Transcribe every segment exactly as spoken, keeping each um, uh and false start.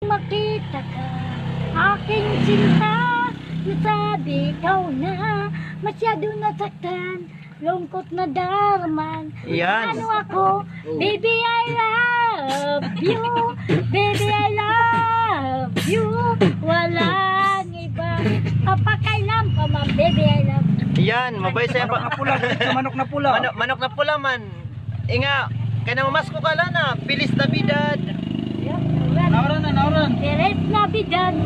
Makita ka, aking sinta, nasabi ikaw na, masyado nasaktan, lungkot na darman. Yan. Ano ako? Baby, I love you. Baby, I love you. Walang iba. Papakailan pa man, baby, I love you. Yan, mabay sa Manok na pula, manok na pula. Manok, manok na pula man. Inga, kay namamasko ka la na, Feliz Navidad. Nauran na, nauran. Feliz Navidad,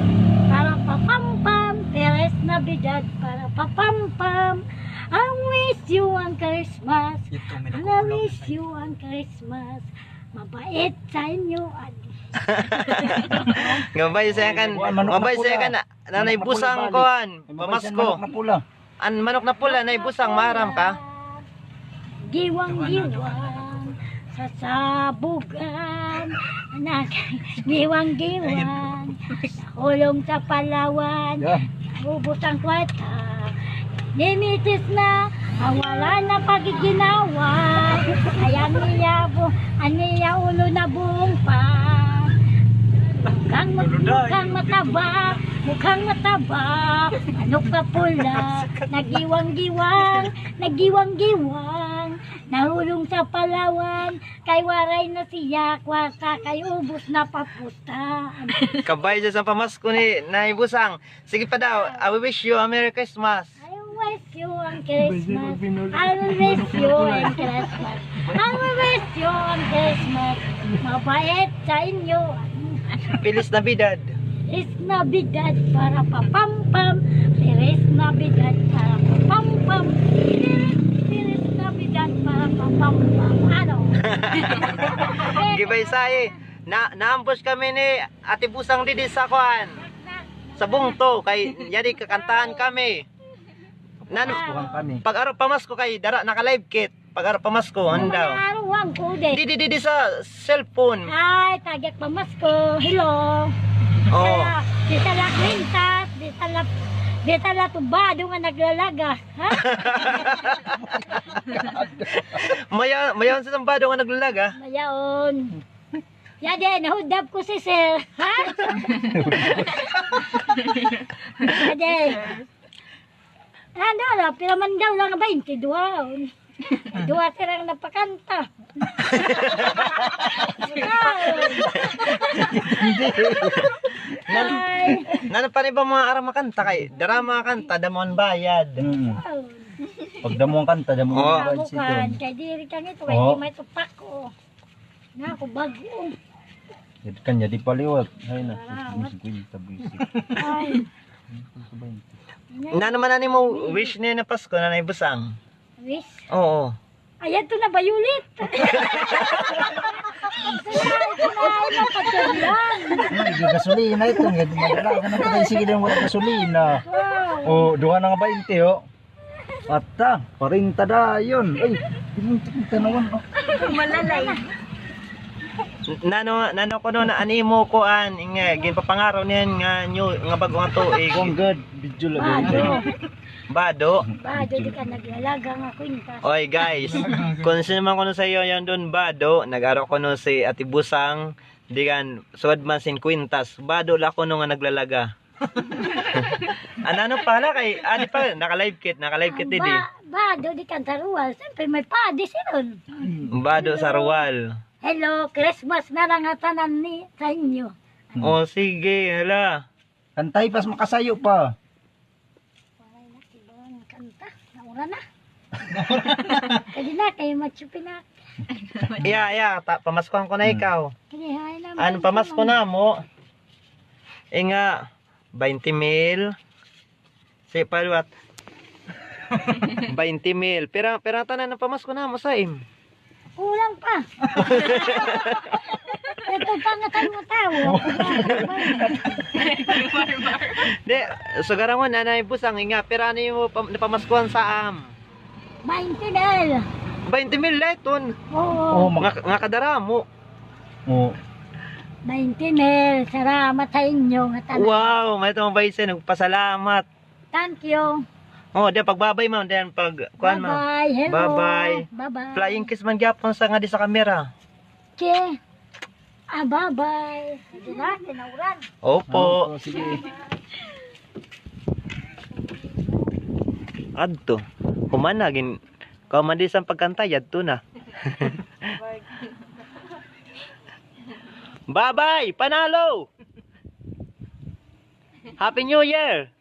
para papampam. Feliz Navidad, para papampam. I wish you a Christmas. And I wish you a Christmas. Mabait sa inyo, adi. Gabay sa kan, mabay sa kan, Nanay Busang kuan, pamasko. An manok na pula, Nay Busang, maaram ka? Giwang-giwang sa sabugan, anak, giwang-giwang, nahulong sa Palawan, ubos ang kwarta, nimitis na, nawala na pagiginawa, ay ang iya bu-, ang iya ulo na buong pa, mukhang mat-, mukhang mataba, mukhang mataba, manok na pula, nagiwang-giwang, nagiwang-giwang, nahulong sa Palawan, kay waray na siya kwarta, kay ubos na papusta. Kabay sa pamasko ni Nay Busang. Sige pa daw, I will wish you a Merry Christmas. I will wish you a Christmas. I will wish you a Christmas. I will wish you a Christmas. Mabait sa inyo. Feliz Navidad. Feliz Navidad para papampam. Feliz Navidad para papampam. Feliz, Feliz Navidad para papampam. Ano? Gibay sa, eh. Na, naambush kami ni Ate Busang didi sa kuan. Sa bungto, kay yadi kakantahan kami. Nan, pag-aro pamasko kay dara naka-live kit. Pag-aro pamasko, ano daw? Aruan ko, de. Didi, didi sa cellphone. Ay, tagi ak pamasko. Hello. Oh. Di sala, di sala kwintas, di sala, di sala tubado nga naglalaga. Ha? Maya, mayaon sa tubado nga naglalaga? Mayaon. Yadi, nahudap ko si sir. Ha? Yadi. Ano, ano, pira man daw la nga baynte, duha. Duha sira nga nagpakanta. Nan, ay. Nano pa rin ba mga ara makanta kay? Dara mga kanta, damo an bayad. Mm. Pag damo an kanta, damo an bayad. Kay diri kami to, kay di may tupak ko. Na ako bag-o. Yad kanya di paliwat. Ay na, singkwenta buwisit. Ay. Nano man an imo wish niyan nga Pasko, Nanay Busang? Wish? Oo. Ay, adto na, Violet. Ay, gasolina ito. Nga, madala ka na pagkain, sige lang, wala gasolina. Wow. O, duha na nga baynte, o. Ata, parinta dayon. Ay, di mo tanawan, o. Malalay. Nano, nano kuno na an imo kuan, nga ginpapangaro niyan nga new, nga bag-o nga tuig? Kuan gad, video la gad. Bado. Bado, di ka naglalaga nga kwintas. Oy, guys, kon sino man kuno sa iyo yan doon, bado, nag-aro kuno si Ate Busang, di kan, suwad man sin kwintas, bado la kuno nga naglalaga. Ano, ano pala kay, ah, di pa, naka-live kit, naka-live kit, di. Ba-, bado, di kan sa Rual, siyempre may padi siron. Bado sa Rual. Hello, Christmas na lang ha tanan ni, sa inyo. O, sige, hala. Kantay pas makasayo pa. Waray na, tibuan kanta. Naura na. Kadi na, kay Machu Pinak. Iya, iya, ta-, pamaskuhan ko na ikaw. Kadi, hay na, ano, pamasko namo? Inga, baynte mil. Si Palwat. Baynte mil. Pira, pira tanan an pamasko namo sa im? Kulang pa. Ito pa nga tayo tawo. Di, sugaran mo, Nanay Busang, inga, pira an imo pam-, napamaskuhan sa am? Baynte mil. Baynte mil la iton. Oo. Nga, nga kadaramo. Oo. Baynte mil. Salamat sa inyo nga tanan. Wow, may ito mabay sa nagpasalamat. Thank you. Oh, di pagbabay, ma'am. Then pag, kuan, ma'am. Bye-bye. Hello. Bye-bye. Bye-bye. Flying kiss man gyapon sa nga di sa kamera. Che. Ah, bye-bye. Dito na, tinauran. Opo. Opo, sige. Adto. Human na, gin-, kahuman di sa pagkanta, yadto na. Bye-bye, panalo! Happy New Year!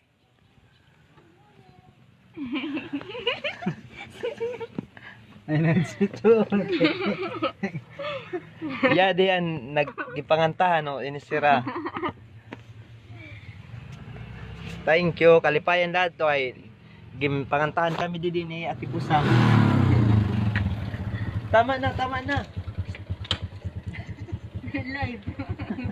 Ay, nagsito. Ya, di an nagpangantahan, o, ini sira. Thank you. Kalipayan lahat to ay ginpangantahan kami didi ni Ate Pusang. Tama na, tama na. Live.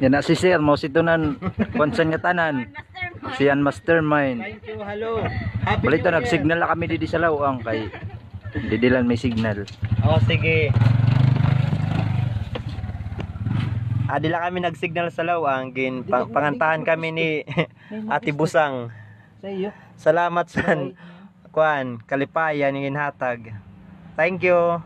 Yana si Sir, mao si tunan, kuan san ngatanan. Mastermind. Siya an mastermind. Thank you, hello. Happy New Year. Balita, nag-signal na kami didi sa lawang kay didi lang may signal. O, sige. Adi lang kami nag-signal sa lawang, gin-, pa-, pangantahan kami ni Ate Pusang. Sa iyo. Salamat sa, kuan, kalipayan nga ginhatag. Thank you.